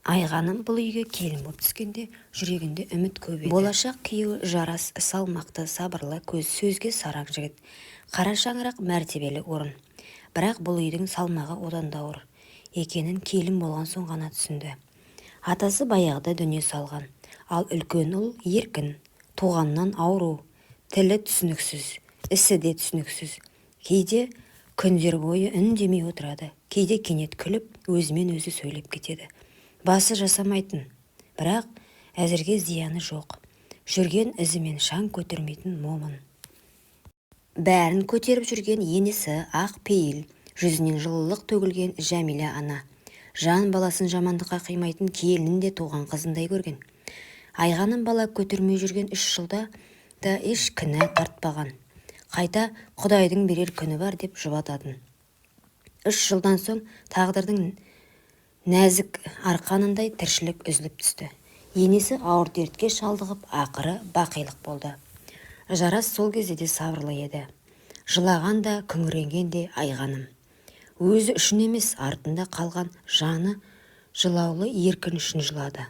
Айғаным бұл үйге келін боп түскенде жүрегінде үміт көп еді. Болашақ күйеуі Жарас салмақты, сабырлы, сөзге сараң жігіт. Қара шаңырақ мәртебелі орын. Бірақ бұл үйдің салмағы одан да ауыр екенін келін болған соң ғана түсінді. Атасы баяғыда дүние салған. Ал үлкен ұл Еркін туғаннан ауру, тілі түсініксіз, ісі де түсініксіз. Кейде күндер бойы үндемей отырады, кейде кенет күліп, өзімен өзі сөйлеп кетеді. Басы жасамайтын, бірақ әзірге зияны жоқ. Жүрген ізімен шаң көтермейтін момын. Бәрін көтеріп жүрген енесі ақ пейіл, жүзінен жылылық төгілген Жәмила ана. Жан баласын жамандыққа қимайтын келінін де туған қызындай көрген. Айғаным бала көтермей жүрген 3 жылда да еш кінә тартпаған. Қайта құдайдың берер күні бар деп жұбататын. 3 жылдан соң тағдырдың нәзік арқанындай тіршілік үзіліп түсті. Енесі ауыр дертке шалдығып, ақыры бақилық болды. Жарас сол кезде де сабырлы еді. Жылаған да, күңіренген де Айғаным. Өзі үшін емес, артында қалған жаны жылаулы Еркін үшін жылады.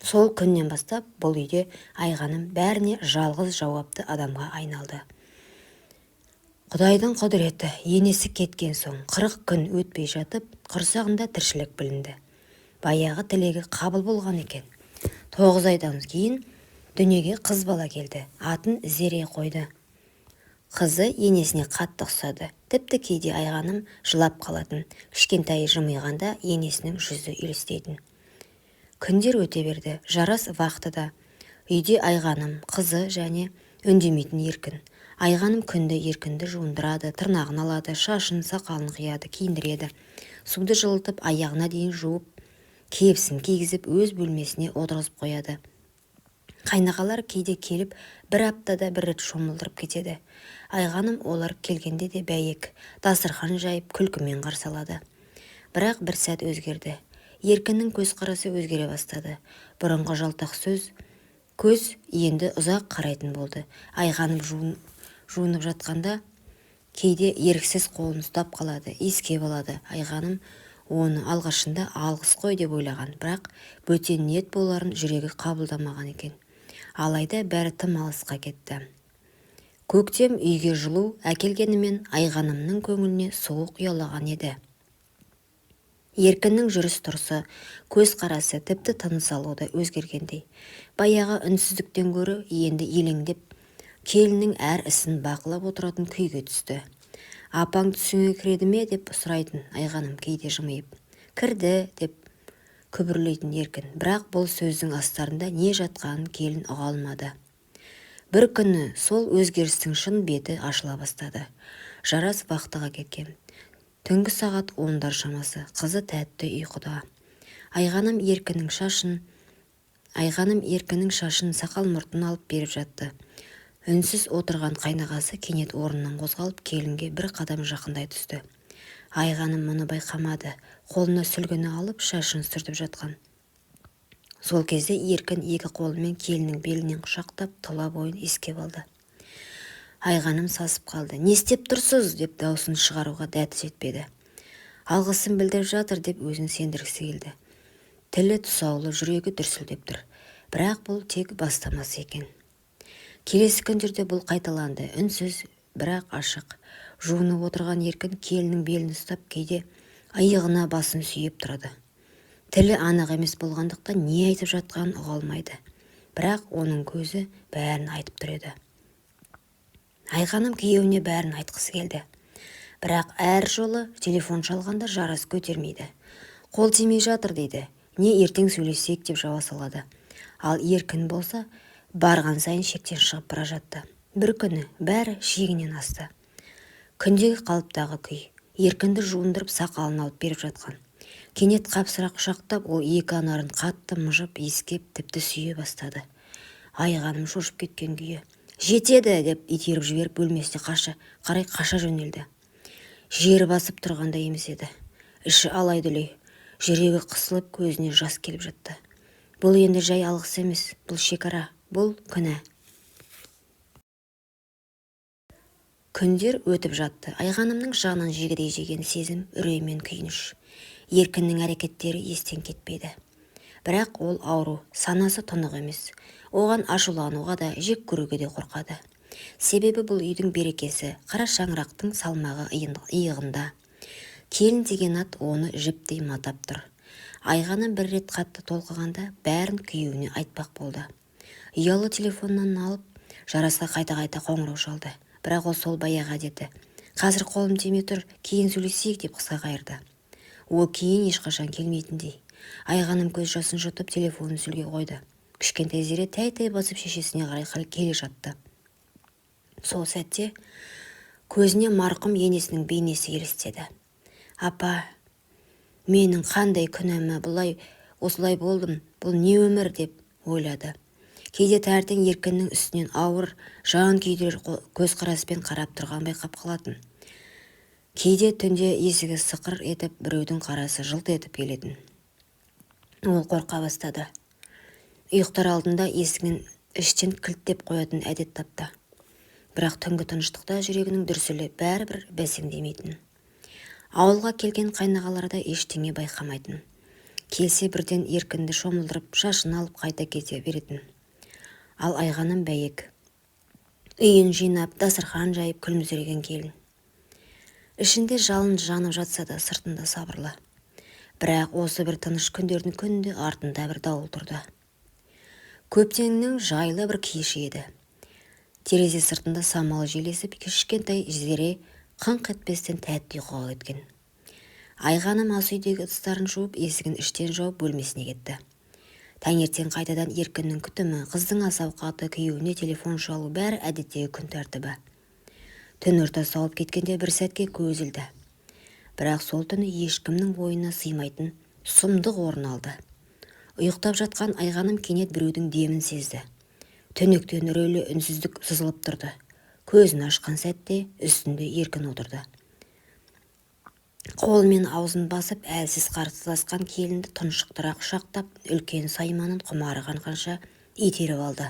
Сол күннен бастап бұл үйде Айғаным бәріне жалғыз жауапты адамға айналды. Құдайдың құдіреті, енесі кеткен соң 40 күн өтпей жатып, құрсағында тіршілік білінді. Баяғы тілегі қабыл болған екен. 9 айдан кейін дүниеге қыз бала келді. Атын Зере қойды. Қызы енесіне қатты ұқсады. Тіпті кейде Айғаным жылап қалатын. Кішкентайы жымиғанда енесінің жүзі елестейтін. Күндер өте берді. Жарас вахтада. Үйде Айғаным, қызы және үндемейтін Еркін. Айғаным күнде Еркінді жуындырады, тырнағын алады, шашын, сақалын қияды, киіндіреді. Суды жылытып, аяғына дейін жуып, кебісін кигізіп, өз бөлмесіне отырғызып қояды. Қайнағалар кейде келіп, бір аптада бір рет шомылдырып кетеді. Айғаным олар келгенде де бәйек, дастархан жайып, күлкімен қарсы алады. Бірақ бір сәт өзгерді. Еркіннің көзқарасы өзгере бастады. Бұрынғы жалтақ сөз көз енді ұзақ қарайтын болды. Айғаным жуынып жатқанда кейде еріксіз қолын ұстап қалады, иіскеп алады. Айғаным оны алғашында алғыс қой деп ойлаған, бірақ бөтен ниет боларын жүрегі қабылдамаған екен. Алайда бәрі тым алысқа кетті. Көктем үйге жылу әкелгенімен, Айғанымның көңіліне суық ұялаған еді. Еркіннің жүріс-тұрысы, көзқарасы, тіпті тыныс алуы да өзгергендей. Баяғы үнсіздіктен гөрі енді елеңдеп, келіннің әр ісін бақылап отыратын күйге түсті. «Апаң түсіңе кіреді ме?» деп сұрайтын Айғаным кейде жымиып. «Кірді», – деп күбірлейтін Еркін. Бірақ бұл сөздің астарында не жатқанын келін ұға алмады. Бір күні сол өзгерістің шын беті ашыла бастады. Жарас вахтаға кеткен. Түнгі сағат 10-дар шамасы. Қызы тәтті ұйқыда. Айғаным Еркіннің шашын, сақал-мұртын алып беріп жатты. Үнсіз отырған қайнағасы кенет орнынан қозғалып, келінге бір қадам жақындай түсті. Айғаным мұны байқамады. Қолына сүлгіні алып, шашын сүртіп жатқан. Сол кезде Еркін екі қолымен келіннің белінен құшақтап, тұла бойын иіскеп алды. Айғаным сасып қалды. «Не істеп тұрсыз?» деп даусын шығаруға дәті жетпеді. Алғысын білдіріп жатыр деп өзін сендіргісі келді. Тілі тұсаулы, жүрегі дүрсілдеп тұр. Бірақ бұл тек бастамасы екен. Келесі күндерде бұл қайталанды. Үнсіз, бірақ ашық. Жуынып отырған Еркін келіннің белін ұстап, кейде иығына басын сүйеп тұрады. Тілі анық емес болғандықтан не айтып жатқанын ұға алмайды. Бірақ оның көзі бәрін айтып тұр еді. Айғаным күйеуіне бәрін айтқысы келді. Бірақ әр жолы телефон шалғанда Жарас көтермейді. «Қол тимей жатыр» дейді. Не «ертең сөйлесейік» деп жаба салады. Ал Еркін болса, барған сайын шектен шығып бара жатты. Бір күні бәрі шегінен асты. Күндегі қалыптағы күй. Еркінді жуындырып, сақалын алып беріп жатқан. Кенет қапсыра құшақтап, ол екі анарын қатты мыжып, иіскеп, тіпті сүйе бастады. Айғаным шошып кеткен күйі: «Жетеді!» деп итеріп жіберіп, бөлмесіне қарай қаша жөнелді. Жер басып тұрғандай емес еді. Іші алай-дүлей, жүрегі қысылып, көзіне жас келіп жатты. Бұл енді жай алғыс емес, бұл шекара, бұл күнә. Күндер өтіп жатты. Айғанымның жанын жегідей жеген сезім үрей мен күйініш. Еркіннің әрекеттері естен кетпейді. Бірақ ол ауру, санасы тұнық емес. Оған ашулануға да, жек көруге де қорқады. Себебі бұл үйдің берекесі, қара шаңырақтың салмағы иығында. Келін деген ат оны жіптей матап тұр. Айғаным бір рет қатты толқығанда бәрін күйеуіне айтпақ болды. Ұялы телефоннан алып, Жарасқа қайта-қайта қоңырау шалды. Бірақ ол сол баяғы әдеті. Қазір қолым тимей тұр, кейін сөйлесейік деп қысқа қайырды. Ол кейін ешқашан келмейтіндей. Айғаным көз жасын жұтып, телефонын үстелге қойды. Кішкентай Зере тәй-тәй басып шешесіне қарай келе жатты. Сол сәтте көзіне марқұм енесінің бейнесі елестеді. Апа, менің қандай күнәмі бұлай осылай болдым, бұл не өмір деп ойлады. Кейде таңертең Еркіннің үстінен ауыр, жан күйдірер көзқараспен қарап тұрған байқап қалатын. Кейде түнде есігі сықыр етіп, біреудің қарасы жылт етіп келетін. Ол қорқа бастады. Ұйықтар алдында есігін іштен кілттеп қоятын әдет тапты. Бірақ түнгі тыныштықта жүрегінің дүрсілі бәрібір бәсеңдемейтін. Ауылға келген қайнағалары да ештеңе байқамайтын. Келсе бірден Еркінді шомылдырып, шашын алып қайта кете беретін. Ал Айғаным бәйек. Үйін жинап, дастархан жайып күлімсіреген келін. Ішінде жалын жанып жатса да сыртында сабырлы. Бірақ осы бір тыныш күндердің күнде артында бір дауыл тұрды. Көктемнің жайлы бір кеші еді. Терезе сыртында самал жел есіп, кішкентай Зере қыңқ етпестен тәтті ұйқыға кеткен. Айғаным ас үйдегі ыдыстарын жуып, есігін іштен жауып бөлмесіне кетті. Таңертең қайтадан Еркіннің күтімі, қыздың ас-ауқаты, күйеуіне телефон шалу бәрі әдеттегі күн тәртібі. Түн ортасы ауып кеткенде бір сәтке көз ілді. Бірақ сол түні ешкімнің ойына сыймайтын сұмдық орын алды. Ұйықтап жатқан Айғаным кенет біреудің демін сезді. Түнектен үрейлі үнсіздік сызылып тұрды. Көзін ашқан сәтте үстінде Еркін отырды. Қолымен аузын басып, әлсіз қарсыласқан келінді тұншықтыра құшақтап, үлкен сайманын құмары қанғанша итеріп алды.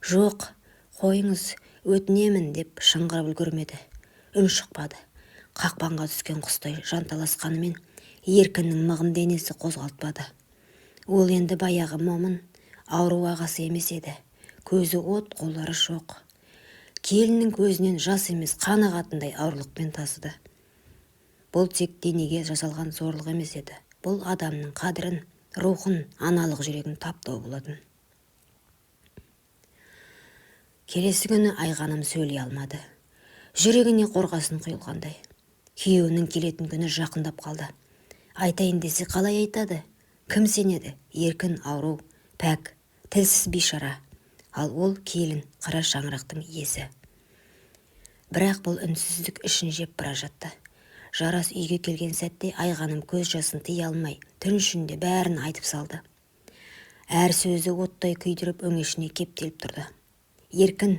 Жоқ, қойыңыз, өтінемін деп шыңғырып үлгермеді. Үн шықпады. Қақпанға түскен құстай жанталасқанымен Еркіннің мығым денесі қозғалтпады. Ол енді баяғы момын, ауру ағасы емес еді. Көзі от, қолдары шоқ. Келіннің көзінен жас емес, қан ағатындай ауырлықпен тасыды. Бұл тек денеге жасалған зорлық емес еді. Бұл адамның қадірін, рухын, аналық жүрегін таптау болатын. Келесі күні Айғаным сөйлей алмады. Жүрегіне қорғасын құйылғандай. Күйеуінің келетін күні жақындап қалды. Айтайын десе қалай айтады? Кім сенеді? Еркін ауру, пәк, тілсіз бейшара. Ал ол келін, қара шаңырақтың иесі. Бірақ бұл үнсіздік ішін жеп бара жатты. Жарас үйге келген сәтте Айғаным көз жасын тыя алмай, түн ішінде бәрін айтып салды. Әр сөзі оттай күйдіріп, өңешіне кептеліп тұрды. Еркін,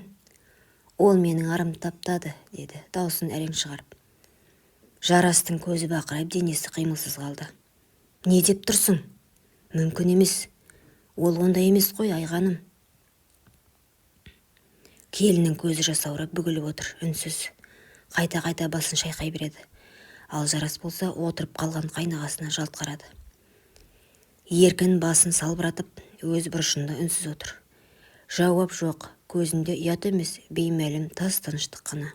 ол менің арымды таптады, деді, даусын әрең шығарып. Жарастың көзі бақырайып, денесі қимылсыз қалды. Не деп тұрсың? Мүмкін емес. Ол ондай емес қой, Айғаным. Келіннің көзі жасаурап бүгіліп отыр, үнсіз. Қайта-қайта басын шайқай береді. Ал Жарас болса, отырып қалған қайнағасына жалт қарады. Еркін басын салбыратып, өз бұрышында үнсіз отыр. Жауап жоқ, көзінде ұят емес, беймәлім тас тыныштық қана.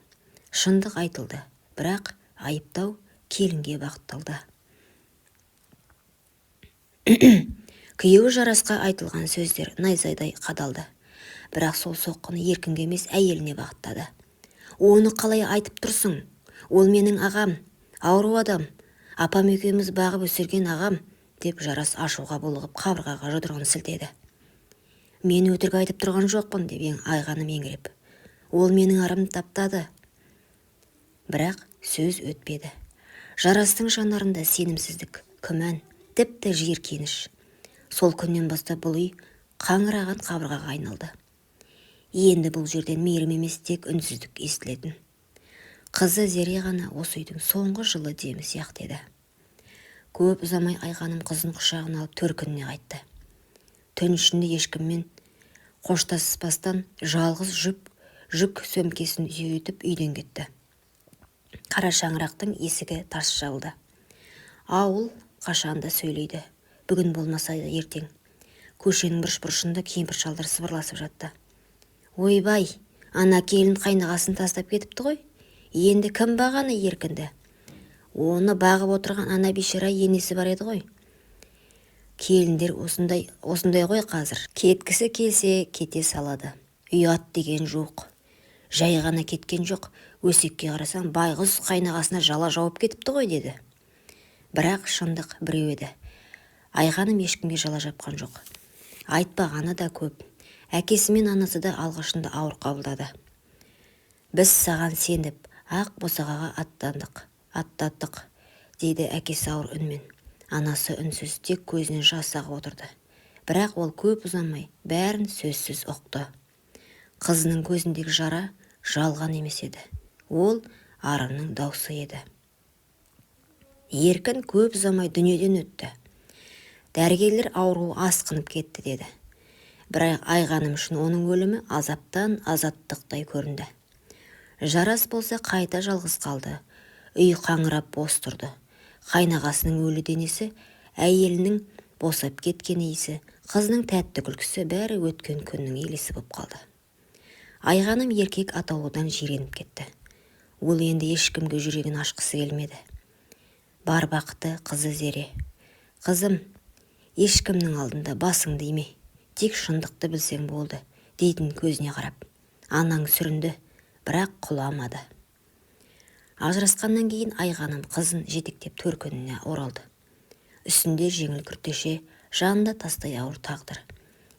Шындық айтылды, бірақ айыптау келінге бағытталды. Күйеуі Жарасқа айтылған сөздер найзадай қадалды. Бірақ сол соққыны Еркінге емес, әйеліне бағыттады. Оны қалай айтып тұрсың? Ол менің ағам, ауру адам, апам екеуміз бағып өсірген ағам, деп Жарас ашуға булығып қабырғаға жұдырығын сілтеді. Мен өтірік айтып тұрған жоқпын, деп Айғаным еңіреп. Ол менің арымды таптады. Бірақ сөз өтпеді. Жарастың жанарында сенімсіздік, күмән, тіпті жиіркеніш. Сол күннен бастап бұл үй қаңыраған қабырғаға айналды. Енді бұл жерден мейірім емес, тек үнсіздік естілетін. Қызы Зере ғана осы үйдің соңғы жылы демі сияқты еді. Көп ұзамай Айғаным қызын құшағына алып төркініне қайтты. Түн ішінде ешкіммен қоштаспастан жалғыз жүк сөмкесін сүйретіп үйден кетті. Қара шаңырақтың есігі тарс жабылды. Ауыл қашанда сөйлейді. Бүгін болмаса ертең. Көшенің бұрыш-бұрышында кемпір-шалдар сыбырласып жатты. Ойбай, ана келін қайнағасын тастап кетіпті ғой. Енді кім бағаны Еркінді? Оны бағып отырған ана бейшара енесі бар еді ғой. Келіндер осындай, осындай ғой қазір. Кеткісі келсе, кете салады. Ұят деген жоқ. Жай ғана кеткен жоқ. Өсекке қарасаң, байғұс қайнағасына жала жауып кетіпті ғой деді. Бірақ шындық біреу еді. Айғаным ешкімге жала жапқан жоқ. Айтпағаны да көп. Әкесі мен анасы да алғашында ауыр қабылдады. Біз саған сеніп, ақ босағаға аттандық, аттаттық, дейді әкесі ауыр үнмен. Анасы үнсіз, тек көзінен жас ағып отырды. Бірақ ол көп ұзамай бәрін сөзсіз ұқты. Қызының көзіндегі жара жалған емес еді. Ол арының даусы еді. Еркін көп ұзамай дүниеден өтті. Дәрігерлер ауруы асқынып кетті деді. Бірақ Айғаным үшін оның өлімі азаптан азаттықтай көрінді. Жарас болса қайта жалғыз қалды. Үй қаңырап бос тұрды. Қайнағасының өлі денесі, әйелінің босап кеткен иісі, қызының тәтті күлкісі бәрі өткен күннің елесі боп қалды. Айғаным еркек атаулыдан жиреніп кетті. Ол енді ешкімге жүрегін ашқысы келмеді. Бар бақыты қызы Зере. Қызым, ешкімнің алдында басыңды име, тек шындықты білсең болды, дейтін көзіне қарап. Анаң сүрінді, бірақ құламады. Ажырасқаннан кейін Айғаным қызын жетектеп төркініне оралды. Үстінде жеңіл күртеше, жанында тастай ауыр тағдыр.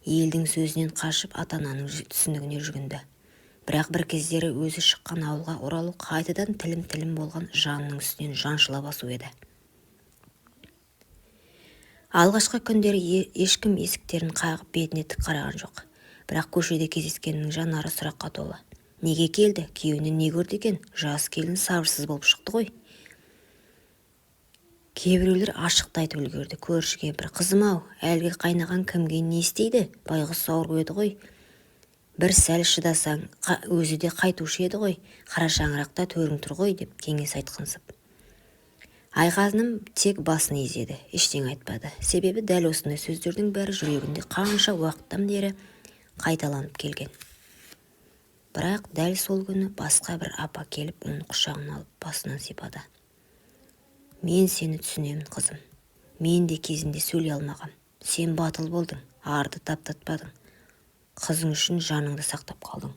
Елдің сөзінен қашып ата-ананың түсінігіне жүгінді. Бірақ бір кездері өзі шыққан ауылға оралу қайтадан тілім-тілім болған жанның үстінен жаншыла басу еді. Алғашқы күндері ешкім есіктерін қағып бетіне тік қараған жоқ. Бірақ көшеде кездескеннің жанары сұраққа толы. Неге келді? Күйеуінен не көрді екен? Жас келін сабырсыз болып шықты ғой. Кейбіреулер ашық та айтып үлгерді. Көрші кемпір, қызым-ау, әлгі қайнаған кімге не істейді? Байғұс ауру еді ғой. Бір сәл шыдасаң, өзі де қайтушы еді ғой. Қара шаңырақта төрің тұр ғой деп кеңес айтқансып. Айғаным тек басын изеді, ештеңе айтпады. Себебі дәл осындай сөздердің бәрі жүрегінде қанша уақыттан бері қайталанып келген. Бірақ дәл сол күні басқа бір апа келіп оны құшағына алып басынан сипады. Мен сені түсінемін, қызым. Мен де кезінде сөйлей алмағам. Сен батыл болдың, арды таптатпадың. Қызың үшін жаныңды сақтап қалдың.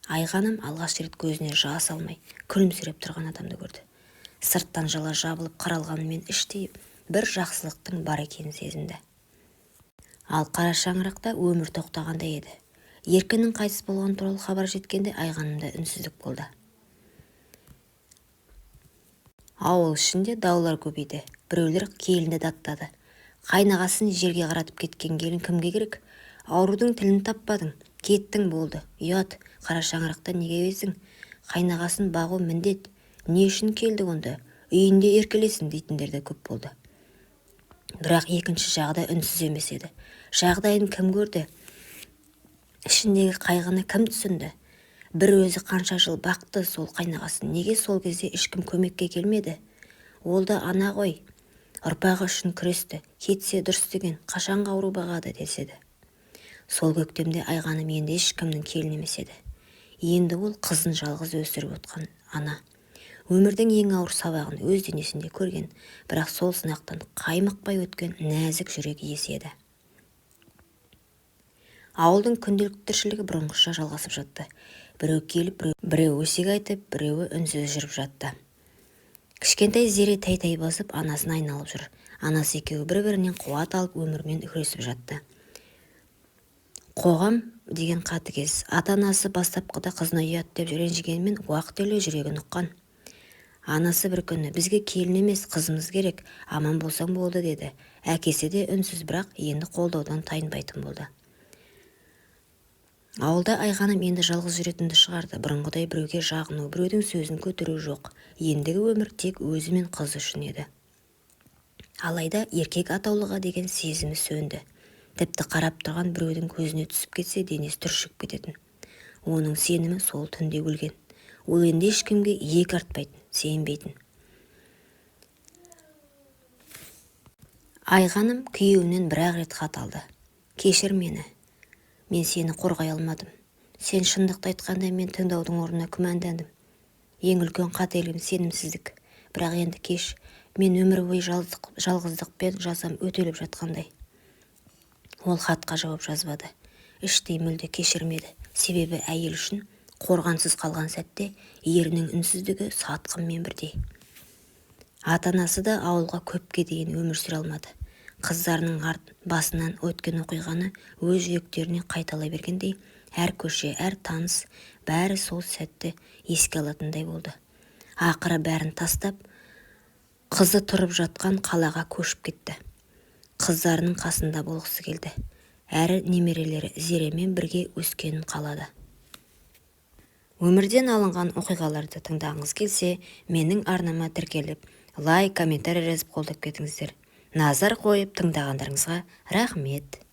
Айғаным алғаш рет көзіне жас алмай, күлімсіреп тұрған адамды көрді. Сырттан жала жабылып қаралғанымен іштей бір жақсылықтың бар екенін сезінді. Ал қара шаңырақта өмір тоқтағандай еді. Еркіннің қайтыс болғаны туралы хабар жеткенде Айғанымда үнсіздік болды. Ауыл ішінде даулар көбейді. Біреулер келінді даттады. Қайнағасын жерге қаратып кеткен келін кімге керек? Аурудың тілін таппадың, кеттің болды. Ұят, қара шаңырақта неге бездің? Қайнағасын бағу міндет. Не үшін келді онда? Үйінде еркелесін дейтіндер де көп болды. Бірақ екінші жағы да үнсіз емес еді. Жағдайын кім көрді? Ішіндегі қайғыны кім түсінді? Бір өзі қанша жыл бақты сол қайнағасын. Неге сол кезде ешкім көмекке келмеді? Ол да ана ғой. Ұрпағы үшін күресті. Кетсе дұрыс деген, қашанғы ауру бағады деседі. Сол көктемде Айғаным енді ешкімнің келіні емес еді. Енді ол қызын жалғыз өсіріп отқан ана. Өмірдің ең ауыр сабағын өз денесінде көрген, бірақ сол сынақтан қаймықпай өткен нәзік жүрек иесі еді. Ауылдың күнделікті тіршілігі бұрынғыша жалғасып жатты. Біреу келіп, біреу өсек айтып, біреуі үнсіз жүріп жатты. Кішкентай Зере тәй-тәй басып анасын айналып жүр. Анасы екеуі бір-бірінен қуат алып өмірмен күресіп жатты. Қоғам деген қатыгез. Ата-анасы бастапқыда қызына ұят деп ренжігенімен уақыт іле жүрегін ұққан. Анасы бір күні бізге келін емес, қызымыз керек, аман болсаң болды деді. Әкесі де үнсіз, бірақ енді қолдаудан тайынбайтын болды. Ауылда Айғаным енді жалғыз жүретінді шығарды. Бұрынғыдай біреуге жағыну, біреудің сөзін көтеру жоқ. Ендігі өмір тек өзі мен қызы үшін еді. Алайда еркек атаулыға деген сезімі сөнді. Тіпті қарап тұрған біреудің көзіне түсіп кетсе, денесі түршігіп кететін. Оның сенімі сол түнде өлген. Ол енді ешкімге иек артпайтын, сенбейтін. Айғаным күйеуінен бір-ақ рет хат алды. Кешір мені. Мен сені қорғай алмадым. Сен шындықты айтқанда мен тыңдаудың орнына күмәндандым. Ең үлкен қателігім сенімсіздік. Бірақ енді кеш. Мен өмір бойы жалғыздықпен жазам өтеліп жатқандай. Ол хатқа жауап жазбады. Іштей мүлде кешірмеді. Себебі әйел үшін қорғансыз қалған сәтте ерінің үнсіздігі сатқынмен бірдей. Ата-анасы да ауылға көпке дейін өмір сүре алмады. Қыздарының басынан өткен оқиғаны өз жүректеріне қайталай бергендей, әр көше, әр таныс бәрі сол сәтті еске алатындай болды. Ақыры бәрін тастап, қызы тұрып жатқан қалаға көшіп кетті. Қыздарының қасында болғысы келді. Әрі немерелері Зеремен бірге өскенін қалады. Өмірден алынған оқиғаларды тыңдағыңыз келсе, менің арнама тіркеліп, лайк, комментарий жазып қолдап кетіңіздер. Назар қойып тыңдағандарыңызға рахмет.